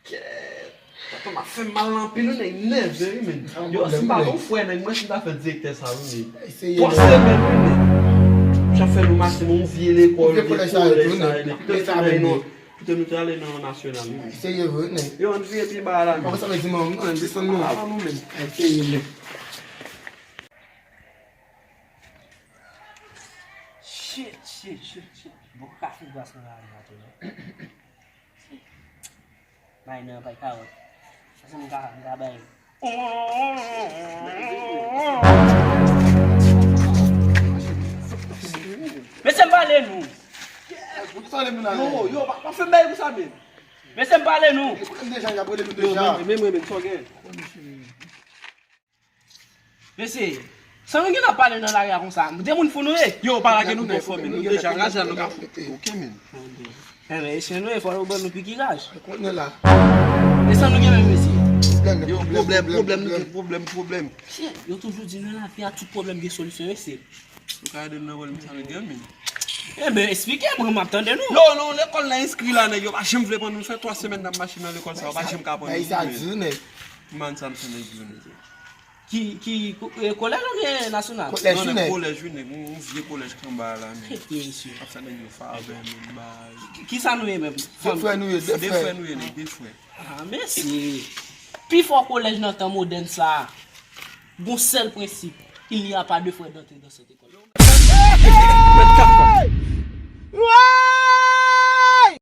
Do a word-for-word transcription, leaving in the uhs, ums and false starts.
Kèt. Tata m ap fè m mal anpil wi, nèg nève wi, men. Yo, si m pa t yon frè nèg, mwen si m ta fè direktè sa wi, men. Twa semèn wi, men. M ap fè nou mache nan yon vye lekòl, vye kolèj sa yo, men. Kite nou te ale nan, kite nou te ale nan nasyonal wi, men. Serye vre, nèg. Yo, ann vire pye ba la, men. Sa vle di manman, desann non. Avan nou menm. Serye, men. Shit, shit, shit, shit. Bon, ka fout gras nan lari a tou, non? Bay nan, bay kawòt. Sa se m ka, m ka bay. Mesye, m pale nou. Yo, yo, pa, pa fè m bay pou sa menm. Mesye, m pale nou. Yo, men, men, men, men, sa w gen? Mesye, sa nou gen ap pale nan lari a konsa? De moun fou nou ye? Yo, pa lage nou non, frè, men nou deja raje a, nou ka fout. Ok, men. Enben, mesye, nou ye, fò nou ban nou piki raj. Konnen la. E sa nou gen menm, mesye? Yo, pwoblèm, pwoblèm, nou gen pwoblèm, pwoblèm. Shit, yo toujou di nan lavi a, tout pwoblèm gen solisyon, mesye. Ou ka ede m nan pwoblèm sa nou gen, men. Enben, eksplike mwen, m ap tande nou. Non, non, lekòl la enskri la, nèg yo pa janm vle pran nou. Fè twa semèn n ap mache nan lekòl sa, yo pa janm ka pran nou. Bay sa di, nèg. Man sa m se nèg yo, nèg yo. Ki, ki, ko-, e, kolèj oubyen nasyonal? Kolèj, non, nèg, kolèj wi, nèg. Yon, yon vye kolèj k anba la, men. Trete, mesye. Ap fè nèg yo favè, men, bay. Ki, ki sa nou ye menm? De frè nou ye, de frè. De frè nou ye, nèg, de frè. Ah, mesye. Pi fò kolèj nan tan modèn sa a, gon sèl prensip, il n'y a pas de frère d'entrée dans cette école.